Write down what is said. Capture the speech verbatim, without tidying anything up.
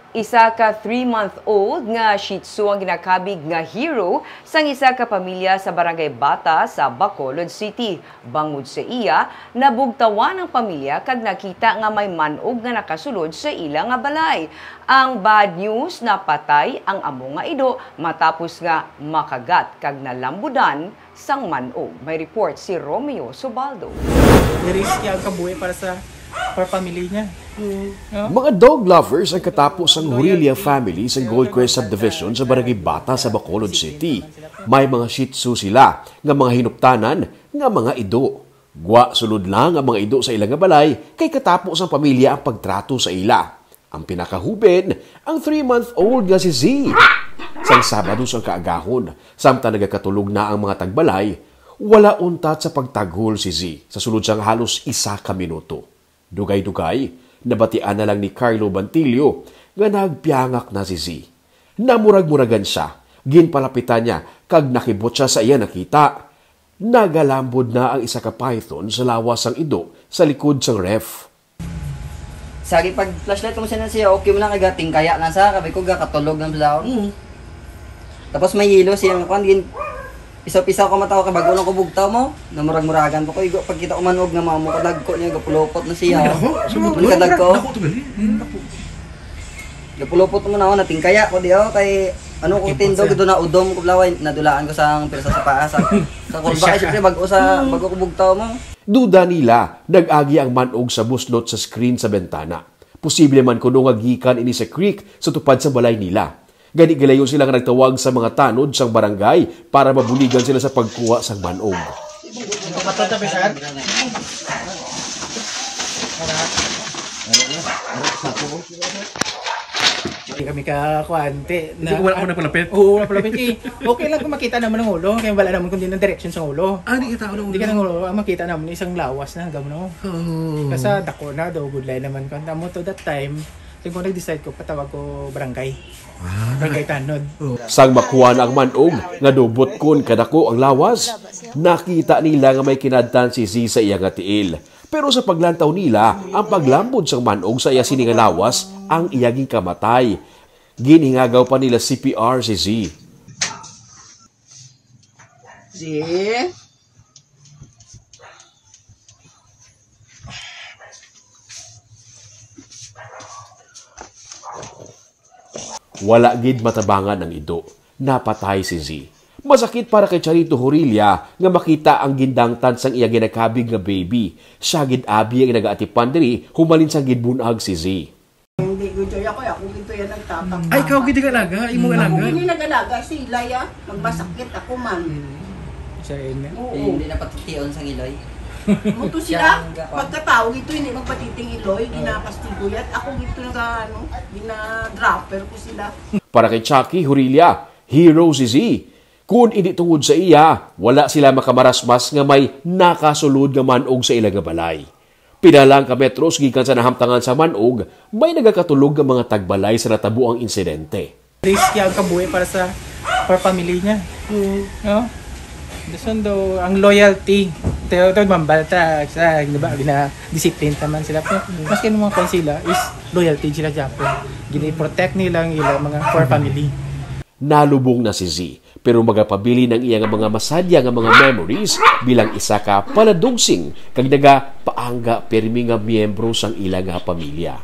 Isa ka three-month-old nga Shih Tzu ang ginakabig nga hero sang isa ka pamilya sa Barangay Bata sa Bacolod City. Bangod sa iya, nabugtawan ang pamilya kag nakita nga may man-og nga nakasulod sa ila nga balay. Ang bad news, napatay ang amo nga ido matapos nga makagat kag nalambudan sang man-og. May report si Romeo Subaldo. Risk ang kabuhi para sa para family niya. No? Mga dog lovers ang katapo sang Horilia family sa Gold Crest Subdivision sa Barangay Bata sa Bacolod City. May mga Shih Tzu sila nga mga hinuptanan nga mga ido. Gwa sulod lang ang mga ido sa ila nga balay kay katapo sang pamilya ang pagtrato sa ila. Ang pinakahuben, ang three-month-old nga si Z. Sang Sabado sang kaagahon, samtang nagakatulog na ang mga tagbalay, wala untat sa pagtaghol si Z sa sulod sang halos isa ka minuto. Dugay-dugay, nabatian na lang ni Carlo Bantillo nga nagpiangak na si Z. Namurag-muragan siya, ginpalapitan niya kag nakibot siya sa iya nakita. Nagalambod na ang isa ka python sa lawas sang ido sa likod sang ref. Sagi pag flashlight ko mo siya na siya, okay mo lang kay gatingkaya na sa, kabi ko gakatulog ng daw. Mm. Tapos may yelo siya, kwan, gin, pisaw-pisaw ko mataw kay bago lang ko bugtaw mo, namurag-muragan pa ko, igo pagkita ko manog nga mamo kadagko niya, gapulupot na siya. Ay, dako? Sa mga Ano kadagko? Dako to gali. Mm, dako. Gapulupot mo na ako, natingkaya ko di ako, kay ano ko tindog, doon na udom ko blaway, nadulaan ko sa ang pirsa sa paa, sa, sa kulba, kay syempre bago sa, bago ko bugtaw mo. Duda nila, nag-agi ang man-og sa buslot sa screen sa bintana. Posible man kuno nga gikan ini sa creek sa tupad sa balay nila. Gani gilayon sila nga nagtawag sa mga tanod sang barangay para mabuligan sila sa pagkuha sang man-og. Patatabi, sir. Hindi kami ka kuwante. Hindi ko wala ako napalapit. Oo, wala palapit. Eh, okay lang kung makita naman ang ulo. Kaya wala naman kundi ng direction sa ulo. Ah, di kita ako Hindi ka nang ulo. Ang makita naman isang lawas na hanggang no. Oo. Kasi dako na daw, good line naman ko. Tamo to that time, so kung nag-decide ko, patawag ko barangay. Ah, Barangay Tanod. Sang makuha na ang man-og nga dubot kon kadako ang lawas, nakita nila nga may kinadtan si Z sa iya nga tiil. Pero sa paglantaw nila, ang paglambod sang man-og sa iya sini nga lawas ang iya ginkamatay. Ginhingagaw pa nila C P R si Z. See? Wala gid matabangan ang ido. Napatay si Z. Masakit para kay Charito Horilla nga makita ang gindangtan sang iya ginakabig nga baby. Siya gid abi ang nagaatipan diri humalin sang ginbun-ag si Z. Hindi ko joy ako, ako gito yan nagtatambak. Ay, ikaw gid nag-alaga, imo Ako alaga. gini nag-alaga, si Ilay ah. Magbasakit ako man. Sa ina. Oo. Hindi na patitiyon sang iloy. Muto sila, pagkatao gito, hindi magpatiting iloy, ginapastigo yan. Ako gito nag ano, gina-dropper ko sila. Para kay Chucky Horilla, hero si Z. Kun hindi tungod sa iya, wala sila makamarasmas nga may nakasulod nga man-og sa ila nga balay. Pila lang ka metros gikan sa nahamtangan sa man-og, may nagakatulog nga mga tagbalay sa natabo ang insidente. Risk ang kabuhi para sa para family niya. No? Dason daw ang loyalty. Tayo tayo mambal ta sa di ba gina discipline taman sila. Pero maski ano mga kwan sila is loyalty sila sa Japon. Gini-protect nila ang ilang mga core family. Nalubong na si Z, pero magapabilin ang iya nga mga masadya nga mga memories bilang isa ka paladugsing kag nagapaangga pirmi nga miyembro sang ila nga pamilya.